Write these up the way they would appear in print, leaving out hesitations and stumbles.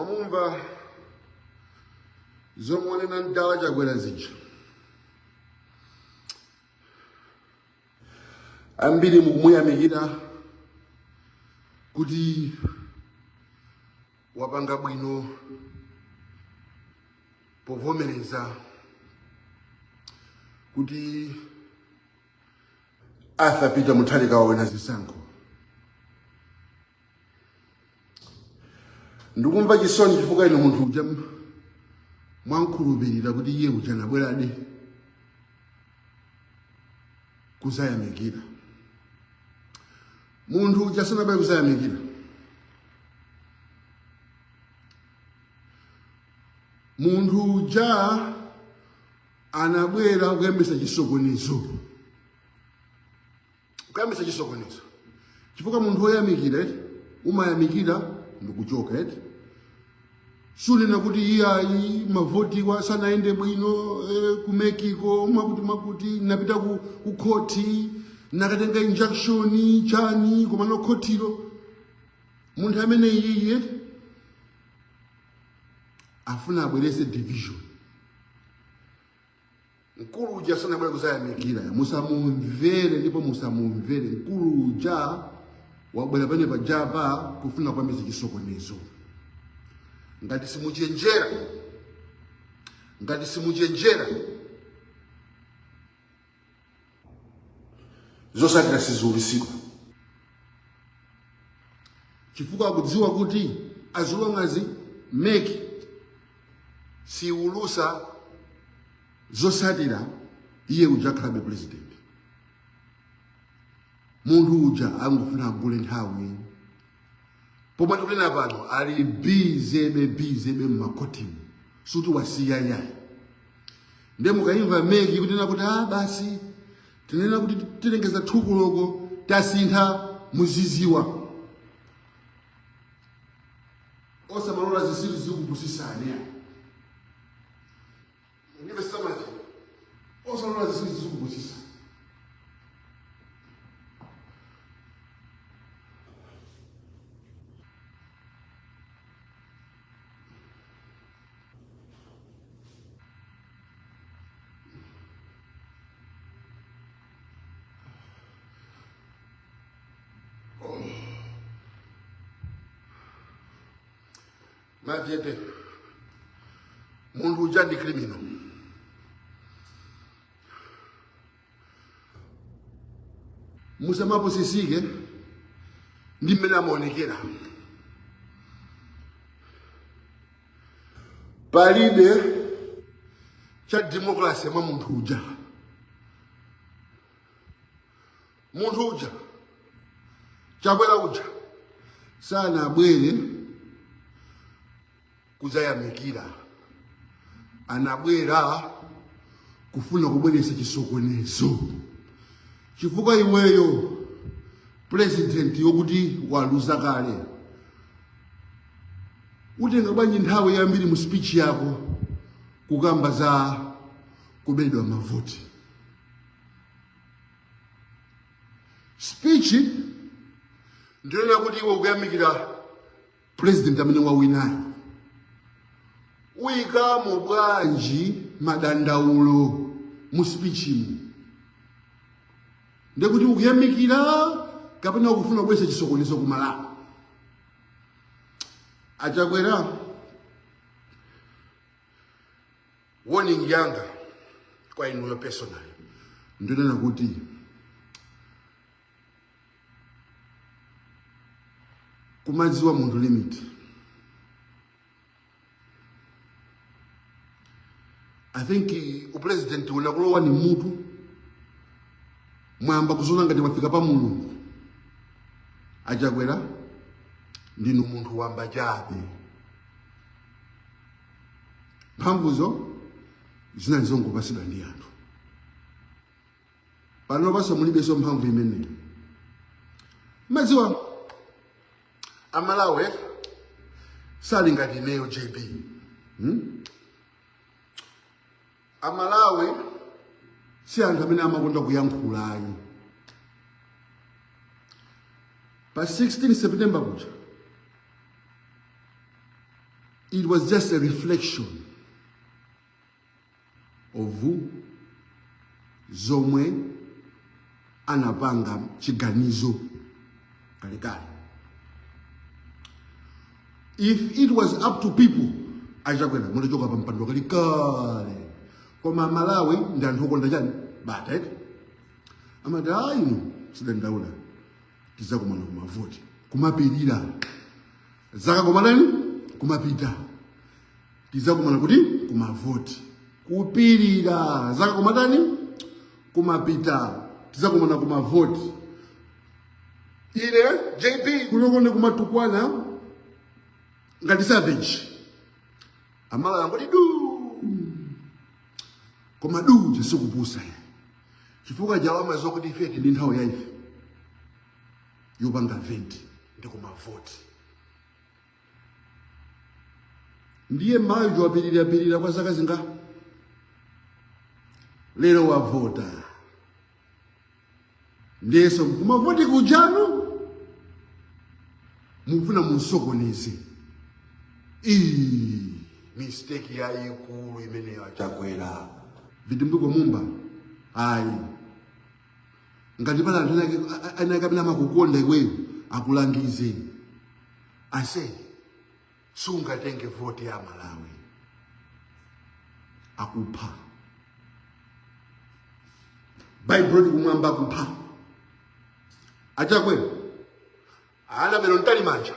Mwamumva zomwe wanena mdala Chakwera zija. Ambiri mukumuyamikira kuti wapanga bwino povomereza kuti Arthur Peter Mutharika wawina zisankho. Ndikumva chisoni chifukwa inu munthu uja mwamkhulupirira kuti iye uja anabweradi kuzayamikira. Munthu uja sanabwere kuzayamikira. Munthu uja anabwera kuyambisa chisokonezo, kuyambisa chisokonezo, chifukwa munthu woyamikira eti umayamikira ndikuchoka eti sunena kuti iyayi mavotiwa sanayende bwino ku MEC ko mwakuti mwakuti napita ku khoti nakatenga injunction chani koma no khotilo munthu amene iye afuna abwerese division. Mkulu uja sanabwere kuzayamikira, musamumvere ndipo musamumvere. Mkulu uja wabwera pene pajapa kufuna kuyambisa chisokonezo. Ngati simuchenjera, ngati simuchenjera, zosatira siziulusidwa, chifukwa akudziwa kuti as long as MEC siulusa zosatira, iye uja akhalabe president. Munthu uja angofuna agule nthawi. Pomwe tikunena pano ali busy be busy be mmakotimu, suti wasiya yayi. Nde mukayimva MEC kunena kuti ah basi tinena kuti tilengeza 2 koloko tasintha, muziziwa. Osamalola zisilu zikupusisani ya ndivesamaji, osalola zisilu zikupusisa. Mavyete, munthu uja ndi criminal. Musamapusisike ndi mmene amaonekera. Palibe cha democracy mwa munthu uja. Munthu uja Chakwera uja sanabwere kudzayamikira, anabwera kufuna kubweretsa chisokonezo, chifukwa iweyo president yokuti waluza kale, utenga bwanji nthawi yambiri mu speech yako kukamba za kubedwa mavoti? Speech ndiyonena kuti iwe ukuyamikira president amene wawinayo, uyikamo bwanji madandaulo mu speech mu? Ndekuti ukuyamikira kapena ukufuna kubweretsa chisokonezo ku Malawi? Achakwera, warning yanga kwa inuyo personally ndinena kuti kumadziwa munthu limit. I think upresident unakulowa ni mutu, mwamba kuzona ngati mwafika pa Mulungu. Achakwera, ndinu munthu wamba chabe. Mphamvuzo zinali zongopasidwa ndi anthu. Pano paso mulibenso mphamvu imeneyo. Madziwa Amalawi sali ngati ineyo JB, Amalawi si anthu amene amakonda kuyankhula ayi. Pa 16 September kuja It was just a reflection of zomwe anapanga chiganizo kalekale. If it was up to people, achakwera mutachoka pa mpando kalekale. Koma Malawi ndi anthu okonda chani? Bata, eti? Amati ayi, inu sidandaula, tizakumana kumavoti, kumapirira zaka kumatani, kumapita, tizakumana kuti kumavoti, kupirira zaka kumatani, kumapita, tizakumana kumavoti. Ine JB kunokonde kumatukwana ngati savage, amala angoti du, koma du chisikupusa chifukwa jawama zokuti ife ndi nthawi ya ife yopanga vent ndi kumavoti. Ndiye mayo wapirirapirira kwa zaka zinga, lero wavota, ndiyeso kumavoti kujano mufuna munsokoneze. Ii, mistake yayikulu imeneyo achakwera. Vitumbiko Mumba, ayi, ngati pala anthu ena amene amakukonda iweyo akulangize ase, sungatenge voti ya Malawi, akupha Baibulo kumwamba, akupha achakwera. Annabel Mtalimanja,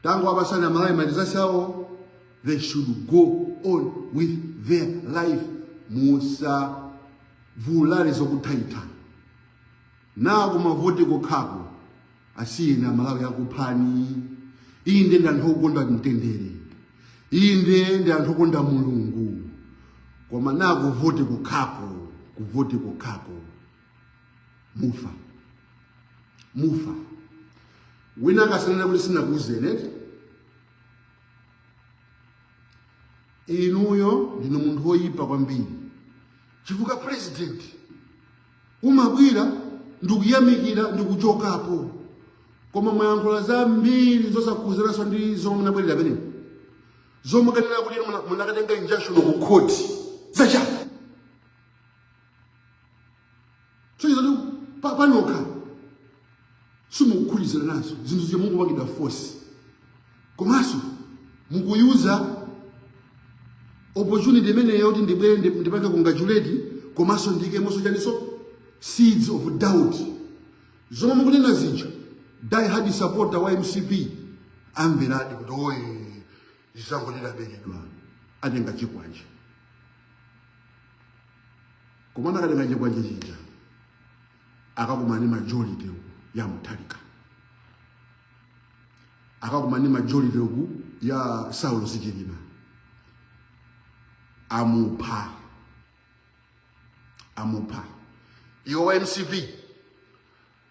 tangu abasana Malawi malizasi awo, they should go on with their life. Musavulale zokuthaitha na kumavoti kokhako, asiyena Malawi akuphani. Inde ndi anthu okonda mtendere, inde ndi anthu okonda Mulungu, koma na kuvoti kokhako, kuvoti kokhako, mufa, mufa. Wina akasanena kuti sinakuuzeni, inuyo ndinu munthu woyipa kwambiri, chifukwa president umabwira ndikuyamikira ndikuchokapo, koma mwayankhula zambiri zosakhuzananso ndi zomwe munabwerera pamenepo, zomwe kanena kuti munakatenga injunction ku court zachapa so izo panokha simukukhulizana nazo zinthu zija, mukupangidwa force, komanso mukuyuza opportunity imeneyo kuti ndibwere ndipange congratulate, komanso ndikemonso chaniso seeds of doubt. Zomwe mukunena zija, die hard supporter wa MCP amveradi kuti oye, zisango lidaberedwa, atenga chikwanje. Komana akatenga chikwanje chija, akakumana majority uku ya Mutharika, akakumana majority uku ya Saulo Chilima, amupha, amupha. Iwo wa MCP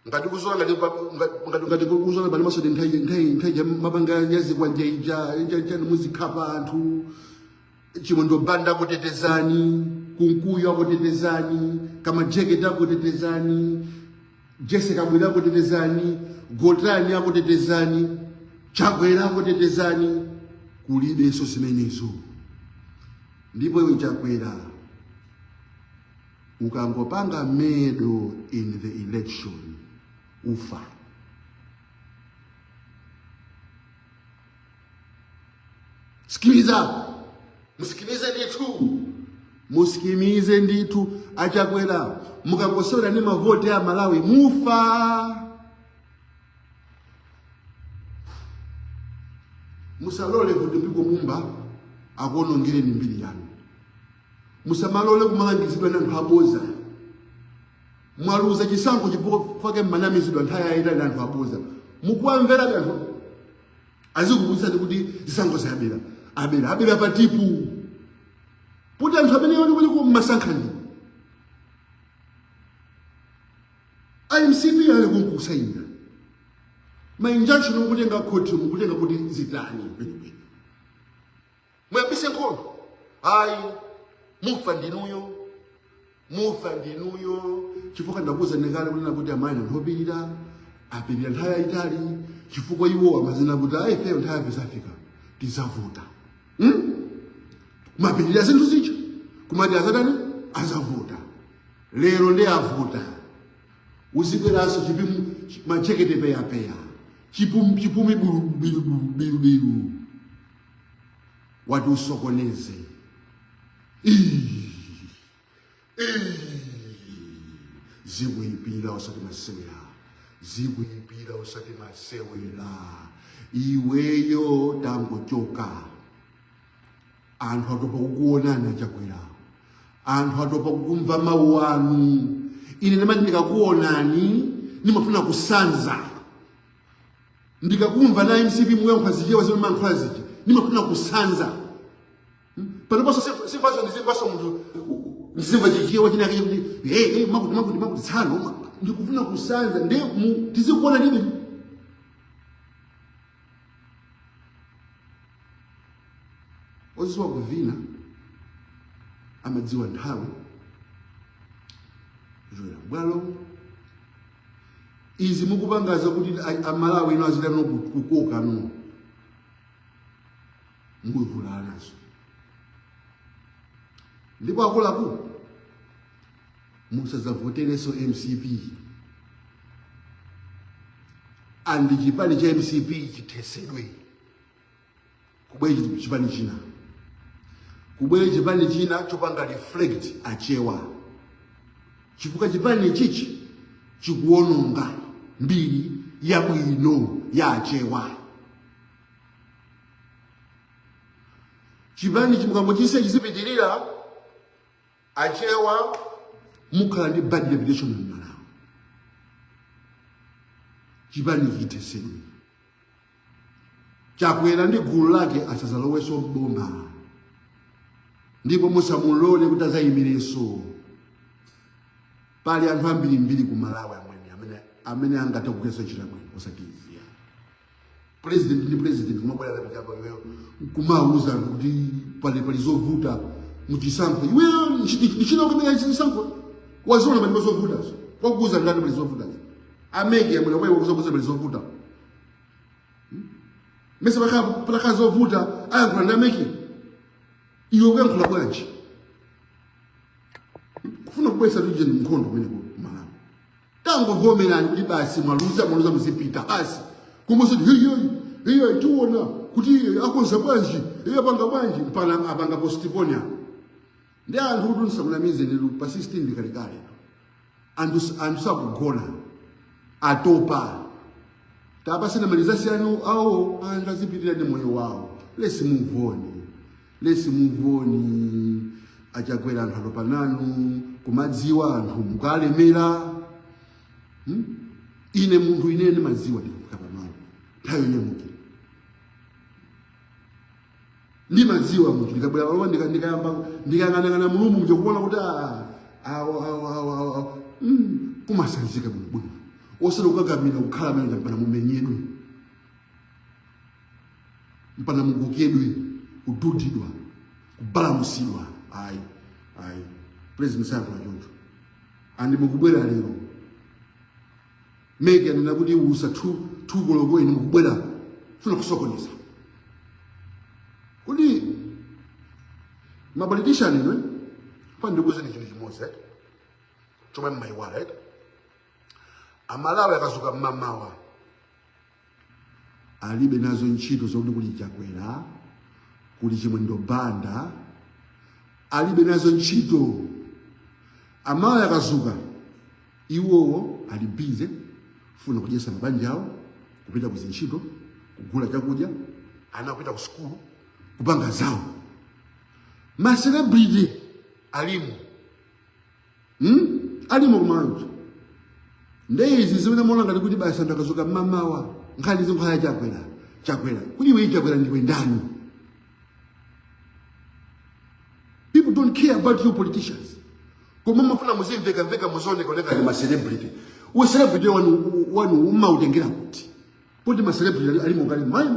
ngati kuzola, ngati kuzola bali maso nthawi ja mapanga yazikwanje ija ija muzikhapa anthu. Chimwendo Banda akutetezani, Kunkuyu akutetezani, Kamajekete akutetezani, Jesse Kabwila akutetezani, Gotani akutetezani, Chakwera akutetezani, kulibenso zimenezo. Ndipo iwe Chakwera, ukangopanga meddle in the election, ufa. Sikiliza, musikilize ndithu, musikilize ndithu. Achakwera, mukangosewera ndi mavoti a Malawi, mufa. Musalole Vitumbiko Mumba akuonongereni mbiri yanu. Musamalole kumalangizidwa ndi anthu aboza. Mwaluza chisankho chifukwa mmanamizidwa nthawi yayitali ndi anthu aboza. Mukuwamvera anthu azikukuwuzani kuti zisankho zayabera, abera, abera patipu kuti anthu amene ali kuti mmasankhani MCP ali kunkusayina ma injunction, mukutenga khoti, mukutenga kuti zitani kwenikweni? Muyambise nkhondo? Ayi, mufa ndinuyo, mufa ndinuyo, chifukwa ndakuwuzani kale kunena kuti amayi anthu opirira, apirira nthawi yayitali, chifukwa iwo amazina kuti ayi, ifeyo nthawi yafe safika. Tizavota. Kumapirira zinthu zija kumati azatani, azavota. Lero ndi avota, uzibweranso chipimu machekete peyapeya, chipumi birubiru, wati usokoneze. Ii, ii, zikuyipira usati masewera, zikuyipira usati masewera. Iweyo tangochoka, anthu atopa kukuonani Chakwera, anthu atopa kukumva mawu anu. Ine ndimati ndikakuonani ndimafuna kusanza, ndikakumva na MCP mukuyankhula zichewa zimene mumayankhula zija ndimafuna kusanza. Panoponso simvaso, ndizimvaso munthu, ndizimva chichewa chinake chakuti hey, hey, makuti makuti makuti tsano, ndikufuna kusanza. Nde tizikuona libe oziwa kuvina amadziwa nthawi kuchokera bwalo. Izi mukupangaza kuti Amalawi ino azitano kukoka no mukuvulala nazo. Ndipo akuluakulu, musadzavoterenso MCP, and chipani cha MCP chithesedwe, kubwere chipani china, kubwere chipani china chopanga reflect Achewa, chifukwa chipani chichi chikuononga mbiri yabwino ya Achewa. Chipani chimukangochisiya chizipitirira, Achewa mukhala ndi bad reputation m'Malawi. Chipani chithesedwe. Chakwera ndi gulu lake asazalowenso mboma, ndipo musamulole kuti azayimirenso. Pali anthu ambirimbiri ku Malawi amene amene angathe kugwiritsa ntchito bwino, osati iziya. President ndi president kumabwera lapitapa, iweyo kumauza anthu kuti pali zovuta muchisankho. Iweyo ntchito kumene chisankho waziona pali zovutazo, wakuuza ndani pali zovutazo? A MEC amene wewe wakuuza pali zovuta? Mese pakhala zovuta ayankhula ndi a MEC? Iwe kuyankhula bwanji? Kufuna kubwesa tuje nkhondo kumene ku Malawi. Tangovomerani kuti basi mwaluza, mwaluza, muzipita basi. Kumosati hiyoyi hiyoyi, tiona kuti akonza bwanji, iye apanga bwanji, mpana apanga postpone apo. Ndi anthu kuti nsakunamize nilu pa 16 ndikalikale anthu sakugona, atopa. Tapasena malizasi anu awo, anthu azipitirira ndi moyo wawo. Let's move on, let's move on. Achakwera, anthu atopa nanu. Kumadziwa anthu mukalemera. Ine munthu ine ndimadziwa ndikafika pamalo nthawi yonyamukira, ndimadziwa munthu ndikabwera palowa, ndikayamba ndikayang'anang'ana mulungu muja kuona kuti ah, awo awo awo awo awo. Kumasanzika bwinobwino, osati kukakamira kukhala amene mpana mumenyedwe, mpana mukokedwe, kududidwa, kubalamusidwa. Ayi, ayi, president sayankhula choncho. And mukubwera lero, MEC anena kuti usa 2 koloko, inu mukubwera funa kusokoneza. Kuti ma politician inu, pa ndikuwuzeni chinthu chimodzi chomwe mmayiwala. Amalawi akazuka mmamawa alibe nazo ntchito zokuti kuli Chakwera, kuli Chimwendo Banda, alibe nazo ntchito. Amalawi akazuka, iwowo ali busy funa kudyesa mabanja awo, kupita kuzintchito, kugula chakudya, ana kupita ku sukulu, kupanga zawo. Ma celebrity alimo, Alimo kumalawi. Nde izi zimene muona ngati kuti basi anthu akazuka mmamawa nkhani zinkhala Chakwera, Chakwera, kuti iwe Chakwera ndiwe ndani? People don't care about you politicians, koma mafuna muzimveka mveka, muzionekaoneka ndi ma celebrity. Uwe celebrity wanu wanu umautengera kuti poti ma celebrity alimo kale mayi?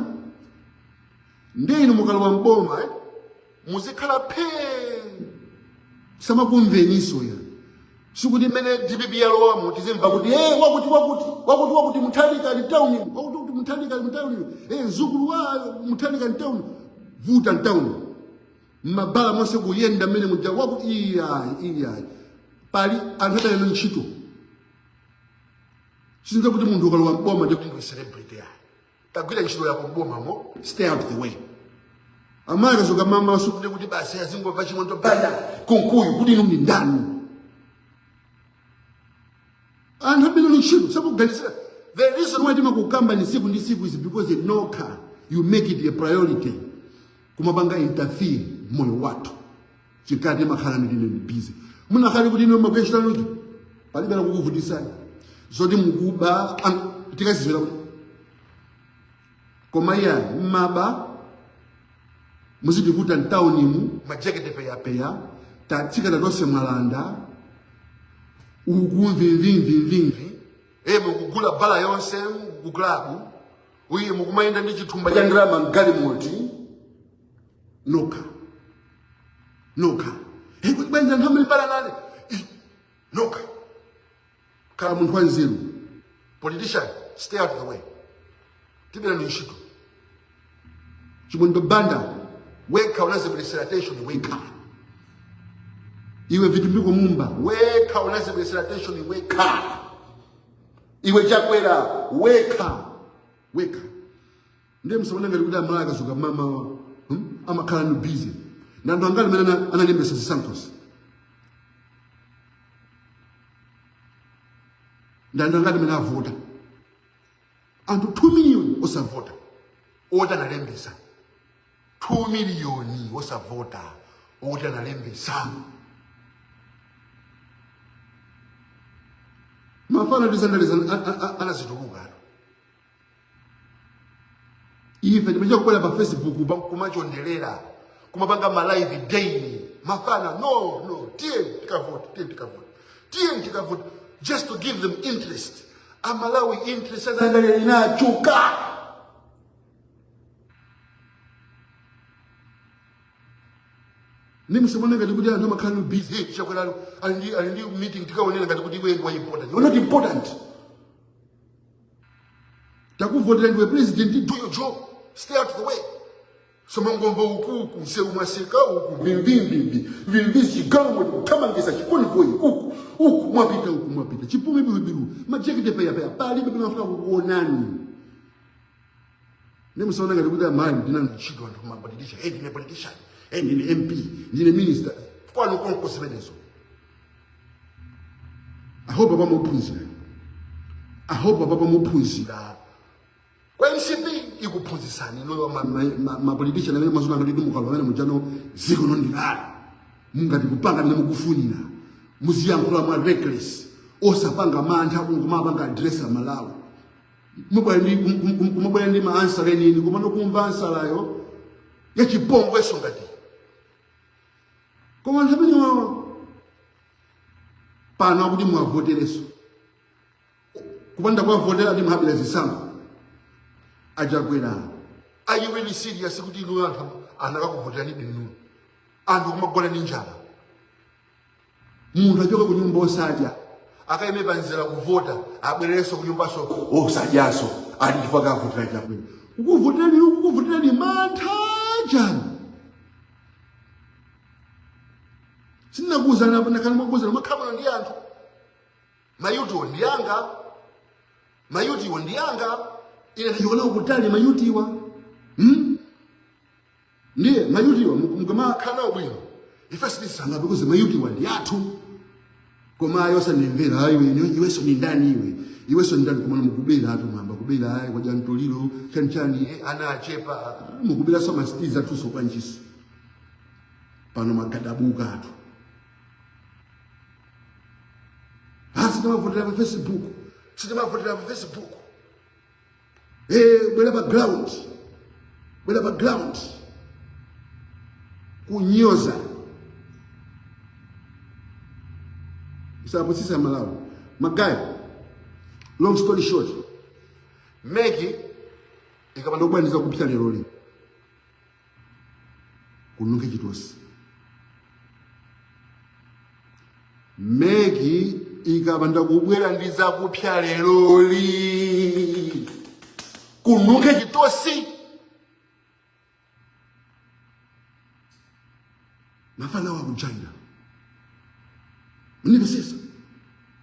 Nde inu mukalowa mboma, muzikhala phee, samakumveniso ya. Sikuti mmene DPP yalowamo tizimva kuti hey, wakuti wakuti wakuti wakuti, Mutharika ali town, wakuti wakuti. Mutharika mtauni, mzukulu wa Mutharika mtauni, vuta mtauni mmabala monse kuyenda mmene muja waku. Iyayi, iyayi, pali anthu atayena ntchito. Sinza kuti munthu ukalowa mboma ndi kuti ndiwe celebrity yayi. Tagwira ntchito yako mbomamo, stay out the way. Amayi akazuka mamaso kuti basi azingomva Chimwendo Banda, Kunkuyu, kuti inu ndi ndani? Anthu amene ni ntchito sakuganizira. The reason why timakukamba ni siku ndi siku is because nokha you make it a priority kumapanga interfere moyo wathu. Chikati makhala ndine busy, munakhale kuti inu magwechitanucho palibe nakukuvutisani zoti mukuba tikazizwera kuti koma iya mmaba muzitivuta mtaunimu, majakete peyapeya tatsikana tonse mwalanda uku mvimvimvimvimvi, mukugula bala yonse ku club uyi, mukumayenda ndi chithumba cha ndalama mgalimoti nokha nokha. Kuti bwanji anthu amalimbana nane? Nokha. Khala munthu wanzeru. Politician, stay out of the way. Tibera ni ntchito. Chimwendo Banda, wekha unazibweresera attention wekha. Iwe Vitumbiko Mumba, wekha unazibweresera attention wekha. Iwe Chakwera, wekha wekha. Ndiye msaone ngati kuti amalawi akazuka mama amakhala ni busy na anthu angati amene analembesa zisankhozi, ndi anthu angati amene avota. Anthu 2 million osavota oti analembesa. 2 million osavota oti analembesa. Mafana tizandaliza anazituluka. Ife timacha kubwera pa Facebook kumachondelera, kumapanga ma live daily. Mafana, no, no, tiye tikavote, tiye tikavote, tiye tikavote, just to give them interest. Amalawi interest azandalira inachuka. Ndi msamona ngati kuti anthu amakhala busy. Hey, Chakwera ali ndi meeting, tikaonera ngati kuti iwe ndiwe important. You're not important. Takuvotera ndiwe president, do your job, stay out of the way. Somangomva ukuku nsewu mwaseka uku vimvimvimvi vimvi chigawo kuthamangisa chikonvoyi uku uku mwapita uku mwapita chipumi birubiru majakete peyapeya palibe pinafuna kukuonani. Ndi musaona ngati kuti amali ndina ntchito anthu ma politician. Hey, ndine politician, hey, ndine MP, ndine minister. Kwanu konko zimenezo. I hope papa muphunzira. I hope papa muphunzira. Kwa MCP ikuphunzitsani inuyo ma politician amene mazuna ngati mukalo amene mujano ziko nondilala mungati kupanga amene mukufunira, muziyankhula mwa reckless, osapanga mantha kumapanga address Amalawi. Kumabwera ndi ma answer enini, kumano kumva answerayo yachipongweso ngati koma anthu amene wawa pano akuti muwavotereso, kupanda kuwavotera ndi muhabira zisankho. Achakwera, are you really serious kuti inu anthu anakakuvoterani inu anthu kumagona ndi njala? Munthu achoke ku nyumba osadya, akaime panzira kuvota, abwererenso ku nyumbaso osadyaso, ali chifukwa akavotera Chakwera. Kukuvoterani, kukuvoterani mantha chani? Sindinakuwuzani apa, ndakhala mwakuwuzani makhamano ndi anthu mayutiwo ndi anga, mayutiwo ndi anga. Ine ndachoka nawo kutali mayutiwa, Ndiye mayutiwa mukamakhala nawo bwino, ife sitisanga because mayutiwa ndi athu. Koma ayo osandimvera, ayi, iwe iwenso ni ndani? Iwe iwenso ni ndani? Koma mukubera atu, mwamba kubera, ayi, kwadya mtoliro chani chani, ana achepa mukubera so masitiza atuso kwanjiso pano magadabuka atu. Ah, sitimavotera pa Facebook, sitimavotera pa Facebook. Bwera pa ground, bwera pa ground kunyoza isapusisa Malawi. Magayi, long story short, MEC ikapanda kubwaniza kupsa lero lino kununkhe chitosi. MEC ikapanda kubwera ndi zakupsa leroli. Kununkhe chitosi. Mafana wa kujaira. Munimvesesa?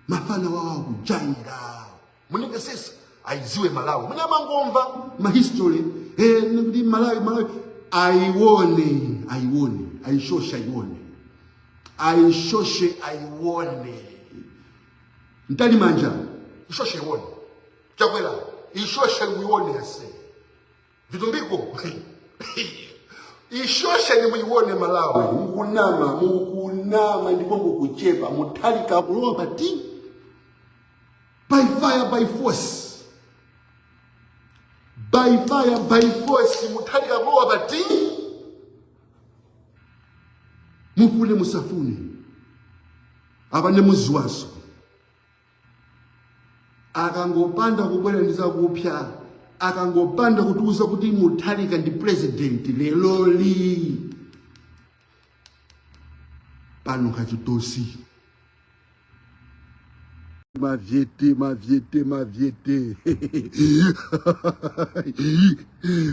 Mafana wa kujaira. Munimvesesa? Aiziwe Malawi. Muna mangomva ma history. Eh, ndi Malawi, Malawi. Aiwone, aiwone, aishoshe aiwone. Aishoshe aiwone. Mtalimanja, ishoshe iwone. Chakwera, ishoshe uione ase. Vitumbiko ishoshe ni muione Malawi. Mukunama, mukunama ndipo mukuchepa Mutharika kulowa pati by fire by force, by fire by force. Mutharika kulowa pati, mufune musafune, apa ne muziwaso akangopanda kubwera ndi zakupya, akangopanda kutiuza kuti Mutharika ndi president leloli, pano kachitosi. Mavyete, mavyete, mavyete.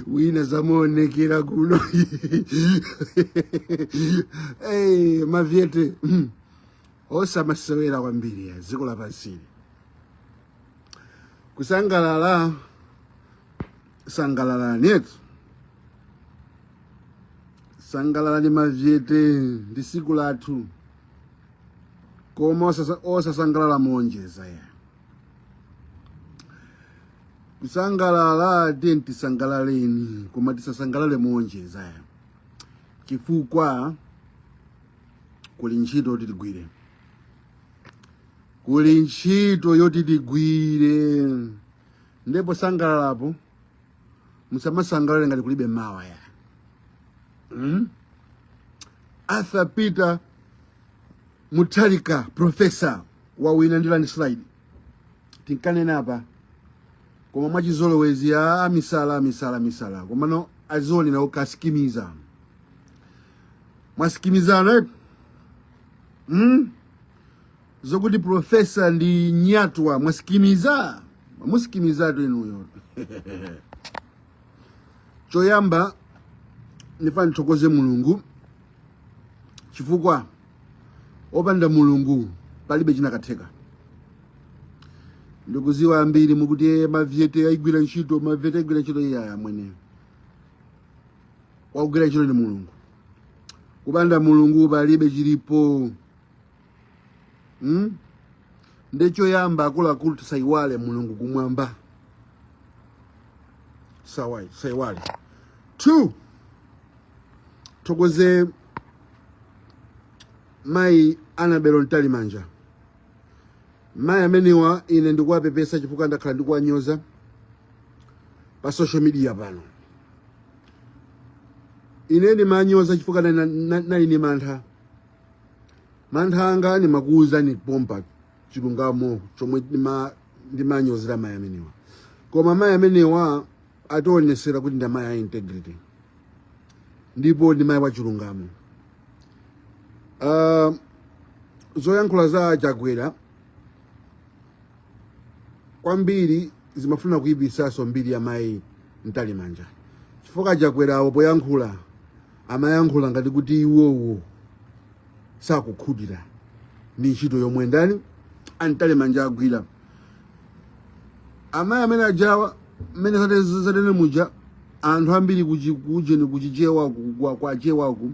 Wina zamuonekera kuno. Hey, mavyete. Osamasewera kwambiri ya dziko lapansili. Kusangalala sangalalani eti. Sangalalani mavyete ndi siku lathu. Koma osasangalala monjeza ya. Kusangalala tiyeni tisangalaleni koma tisasangalale monjeza ya. Chifukwa kuli ntchito yoti tigwire, kuli ntchito yoti tigwire. Ndipo sangalalapo musamasangalale ngati kulibe mawa ya. Arthur Peter Mutharika professor wawina ndi landslide, tinkanena apa, koma mwachizolowezi ya amisala amisala misala, komano azionera ukasikimiza mwasikimizana eh? Zokuti professor ndi nyatwa mwasikimiza, mwamusikimizatu inuyo. Choyamba ndifuna ndithokoze Mulungu, chifukwa opanda Mulungu palibe chinakatheka. Ndikuziwa ambiri mukuti mavyete ayigwira ntchito, mavyete ayigwira ntchito. Iyaya mwene wakugwira ntchito ndi Mulungu. Kupanda Mulungu palibe chilipo. Nde choyamba akuluakulu tisayiwale Mulungu kumwamba, sayiwale. 2, thokoze mayi Annabel Mtalimanja. Mayi amenewa ine ndikuwapepesa chifukwa ndakhala ndikuwanyoza pa social media pano. Ine ndimanyoza chifukwa nali ni mantha. Mantha anga ndimakuwuzani pompa chilungamo chomwe ndimanyozera mayi amenewa. Koma mayi amenewa ationesera kuti ndi amayi a integrity ndipo ndi mayi wa chilungamo. Zoyankhula za Chakwera kwambiri zimafuna kuyipisanso mbiri ya mayi Mtalimanja, chifukwa Chakwerawo poyankhula amayankhula ngati kuti iwowo sakukhutira ndi ntchito yomwe ndani a Mtalimanja agwira. Amayi amene ajawa mmene zatene muja, anthu ambiri kujeni kuchichewa kwa chewaku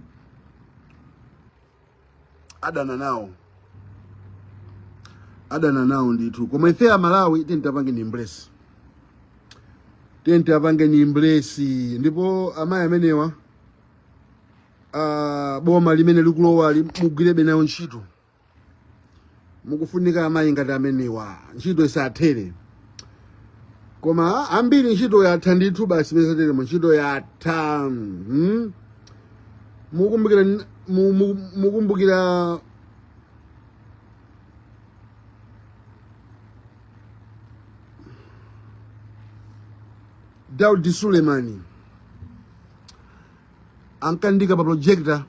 adana nawo, adana nawo ndithu. Koma ife a Malawi tiyeni tipange ni embrace, tiyeni tipange ni embrace. Ndipo amayi amenewa, boma limene likulowali mugwirebe nayo ntchito. Mukufunika amayi ngati amenewa, ntchito isathere. Koma ambiri ntchito yatha ndithu basi, mesateremo ntchito yatha. Mukumbukira Daudi Sulemani ankandika pa projector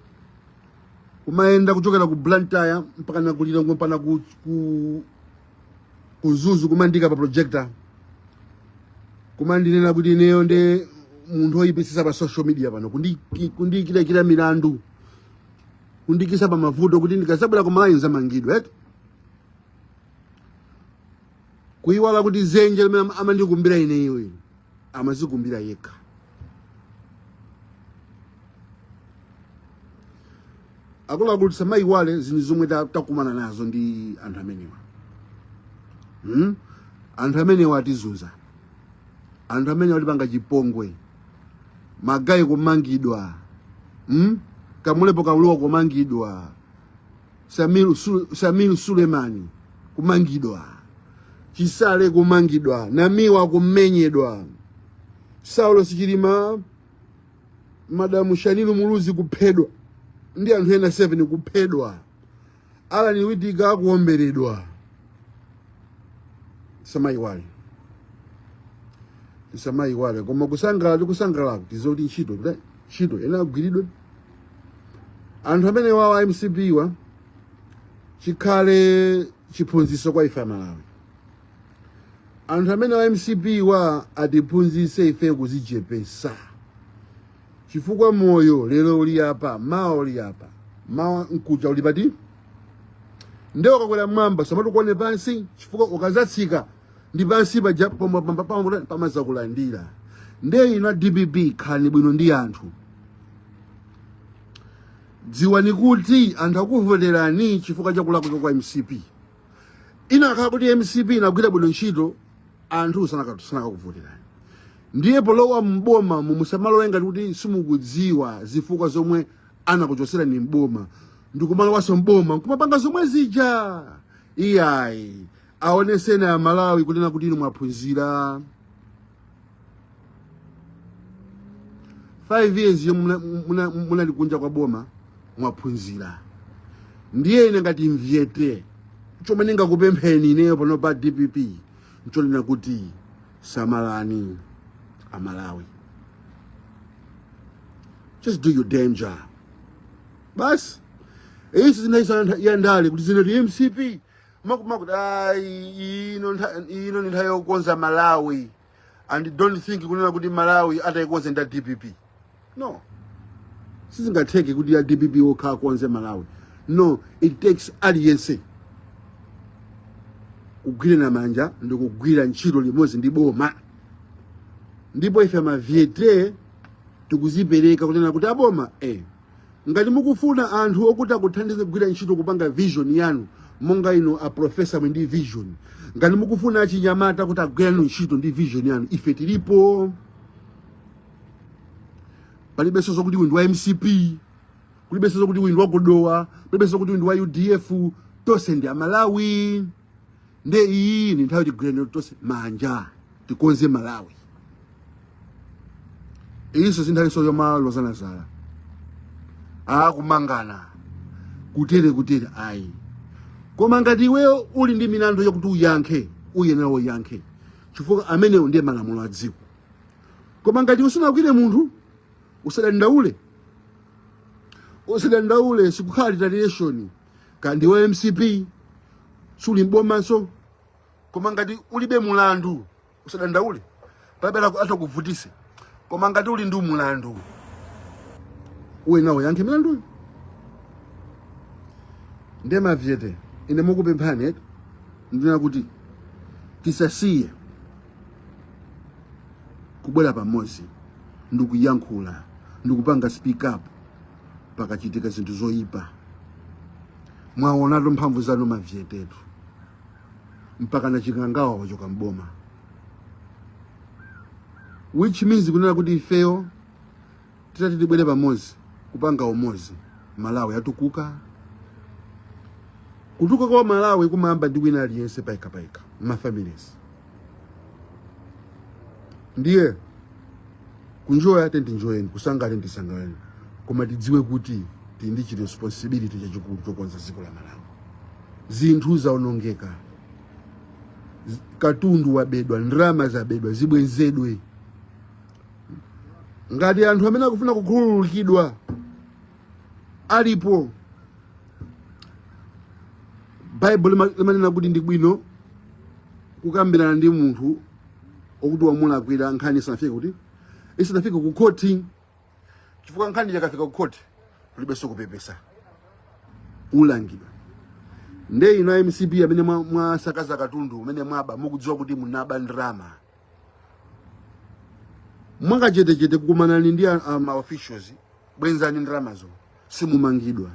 kumayenda kuchokera ku Blantyre mpaka na ku Lilongwe mpaka ku Mzuzu, kumandika pa projector. Kumandinena kuti ineyo nde munthu woyipitsitsa pa social media pano, kundiyikira milandu, kundiyikisa pa mavuto kuti ndikazabwera ku Malawi nzamangidwe, eti? Kuyiwala kuti dzenje limene amandikumbira ineyo ine amazikumbira yekha. Akuluakulu, tisamayiwale zinthu zomwe takumana nazo ndi anthu amenewa. Anthu amenewa atizunza, anthu amenewa atipanga chipongwe, magayi kumangidwa, Kamulepo Kalua kumangidwa, Samir Sulemani kumangidwa, Chisale kumangidwa, Namiwa kumenyedwa, Saulos Chilima, Madamu Shanil Muluzi kuphedwa ndi anthu ena 7 kuphedwa, Alan Witika kuomberedwa. Tisamayiwale, tisamayiwale. Koma kusangalala tikusangalala, tiziwe kuti ntchito kuti ntchito ena agwiridwe. Anthu amene wawa MCP wa chikhale chiphunzitso kwa ife Amalawi. Anthu amene wa MCP wa atiphunzitse ife kuzichepesa, chifukwa moyo lero uli apa, mawa uli apa, mawa nkuja uli pati? Nde ukakwera mmwamba samatukuone pansi, chifukwa ukazatsika ndi pansi paja pomwe pamazakulandira. Nde inu a DPP khalani bwino ndi anthu, dziwani kuti anthu akuvoterani chifukwa cha kulakwika kwa MCP. Inakhala kuti MCP inagwira bwino ntchito, anthu sanakakuvoterani. Ndiye polowa mboma musamalowe ngati kuti simukudziwa zifukwa zomwe anakuchoserani mboma, ndikumalowanso mboma nkumapanga zomwe zija. Iyayi, aoneseni Amalawi kunena kuti inu mwaphunzira. 5 years yomwe munali kunja kwa boma mwaphunzira. Ndiye ine ngati mvyete, chomwe ndingakupempheni ineyo pano pa DPP nchonena kuti samalani Amalawi, just do your damn job basi. Izi zinaiso ya ndale kuti zina ndi MCP makuti ayi, ino ni nthawi yokonza Malawi, and don't think kunena kuti Malawi atayikonze nda DPP. No, sizingatheke kuti ya DPP okha akonze Malawi. No, it takes aliyense kugwirana manja ndi kugwira ntchito limodzi ndi boma. Ndipo ife mavyete tikuzipereka kunena kuti aboma, ngati mukufuna anthu okuti akuthandize kugwira ntchito kupanga vision yanu, monga inu a professor mwe ndi vision, ngati mukufuna achinyamata kuti agwirane ntchito ndi vision yanu, ife tilipo. Palibenso zokuti uyu ndi wa MCP, kulibenso zokuti uyu ndi wa Godowa, kulibenso zokuti uyu ndi wa UDF. Tonse ndi Amalawi. Nde iyi ni nthawi tigwirane tonse manja tikonze Malawi. Iyinso si nthawi yomalozana zala, akumangana kutere kutere, ayi. Koma ngati iweyo uli ndi milandu yakuti uyankhe, uyenera uyankhe, chifukwa amenewo ndiye malamulo a dziko. Koma ngati usanagwire munthu, usadandaule, usadandaule. Sikukhala retaliation kandi wa MCP suli mbomanso. Koma ngati ulibe mulandu, usadandaule, palibe atakuvutise. Koma ngati uli ndi mulandu, uyenera uyankhe milanduyo. Nde mavyete, ine mukupemphani eti, ndina kuti tisasiye kubwera pamodzi ndikuyankhula ndikupanga speak up pakachitika zinthu zoyipa. Mwaonatu mphamvu zanu mavyetetu, mpaka na Chikangawa wachoka mboma, which means kunena kuti ifeyo titati tibwere pamodzi kupanga umodzi, Malawi atukuka. Kutukuka kwa Malawi kumayamba ndi wina aliyense paika paika mafamilies. Ndiye kunjoya tentinjoyeni, kusangala tentisangaleni, koma tidziwe kuti tili ndi chiresponsibility chachikulu chokonza dziko la Malawi. Zinthu zaonongeka, katundu wabedwa, ndalama zabedwa, zibwenzedwe. Ngati anthu amene akufuna kukhululukidwa alipo, Baibulo limanena kuti ndi bwino kukambirana ndi munthu. okuti wamulakwira nkhani isanafike kuti isanafike ku khoti, chifukwa nkhani ikafika ku khoti kulibenso kupepesa, ulangidwa. Nde inu a MCP amene mwasakaza katundu umene mwaba, mukudziwa kuti munaba ndalama, mwakachetechete kukumanani ndi ma officials, bwenzani ndalamazo, simumangidwa.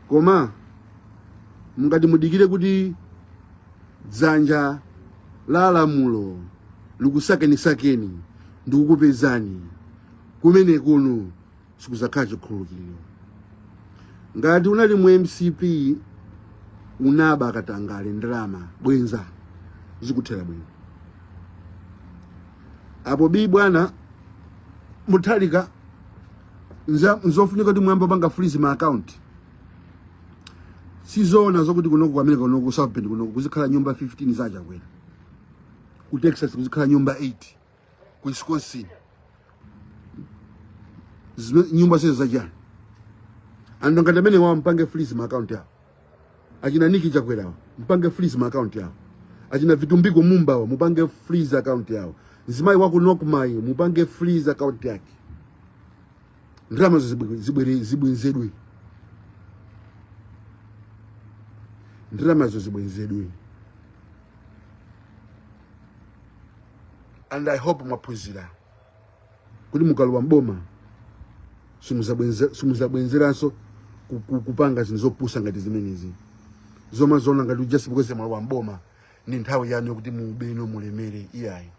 Koma mungati mudikire kuti dzanja la lamulo likusakenisakeni ndikukupezani, kumene kuno sikuzakhala chikhululukiro. Ngati unali mu MCP unaba katangale ndalama, bwenza, zikuthera bwino. Apo bii bwana Mutharika, nzofunika kuti muyambe kupanga freeze ma account. Sizoona zokuti kunoku ku America, kunoku ku South Bend kunoku kuzikhala nyumba 15 za Chakwera, ku Texas kuzikhala nyumba 8, ku Wisconsin nyumba zizo zachani? Anthu ngati amenewa mpange freeze ma account yawo. Achina Nick Chakwerawa mpange freeze ma account yawo. Achina Vitumbiko Mumbawa mupange freeze account yawo. Mzimayi waku Nocma mupange freeze account yake. Ndalama zibwenzedwe, ndalamazo zibwenzedwe. And I hope mwaphunzira kuti mukalowa mboma simuzabwenzeranso kupanga zinthu zopusa ngati zimenezi, zomaziona ngati just because mwalowa mboma ndi nthawi yanu yokuti mubeno mulemere. Iyayi,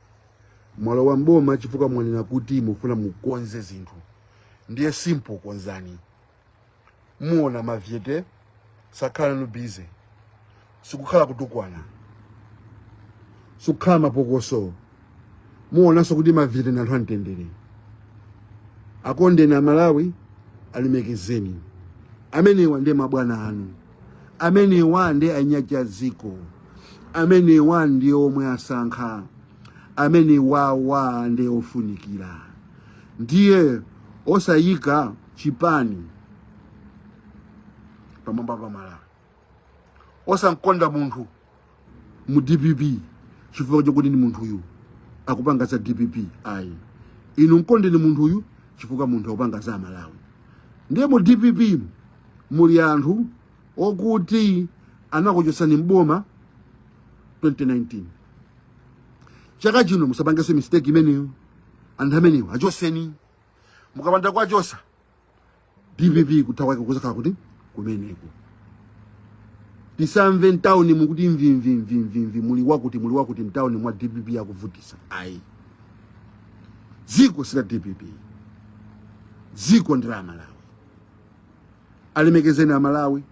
mwalowa mboma chifukwa mwanena kuti mufuna mukonze zinthu, ndiye simple, konzani. Muona mavyete sakhala nanu busy, sikukhala kutukwana, sikukhala mapokoso. Muonanso kuti mavyete ndi anthu amtendere. Akondeni Amalawi, alemekezeni. Amenewa ndiye mabwana anu, amenewa ndiye anyacha dziko, amenewa ndiye omwe asankha, amenewawa ndiye ofunikira. Ndiye osayika chipani pamwamba pa Malawi, osamkonda munthu mu DPP chifukwa chokuti ndi munthuyu akupanga za DPP. Ayi, inu mkondeni munthuyu chifukwa munthu akupanga za Malawi. Ndiye mu DPP muli anthu okuti anakuchotsani mboma 2019. Chaka chino musapangenso mistake imeneyo. Anthu amenewo achoseni. Mukapanda kuwachosa, DPP kutha kwake kuzakhala kuti kumeneko. Tisamve mtawuni mukuti mvimvimvimvimvi muli wakuti muli wakuti mtawuni mwa DPP akuvutisa. Ayi, dziko si la DPP, dziko ndi la Amalawi. Alemekezeni Amalawi,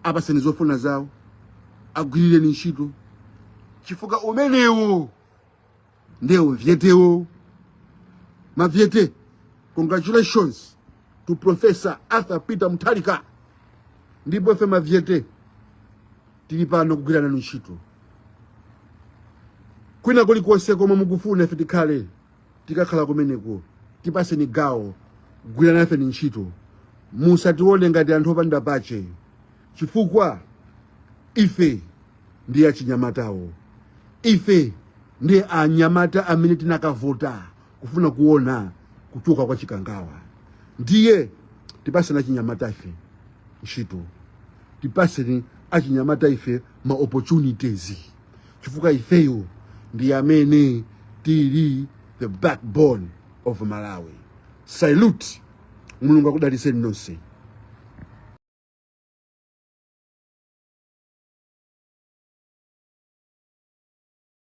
apaseni zofuna zawo, agwirireni ntchito, chifukwa umenewo ndiye uvyetewo. Mavyete, congratulations to Professor Arthur Peter Mutharika. Ndipo ife mavyete tili pano kugwira nanu ntchito kwina kulikonse komwe mukufuna ife tikhale, tikakhala kumeneko. Tipaseni gawo, gwira nafe ni ntchito. Musatione ngati anthu opanda pache, chifukwa ife ndi achinyamatawo, ife ndi anyamata amene tinakavota kufuna kuona kuchoka kwa Chikangawa. Ndiye tipaseni achinyamata ife ntchito, tipaseni achinyamata ife ma opportunities, chifukwa ifeyo ndi amene tili the backbone of Malawi. Salute, Mulungu akudalitseni nonse.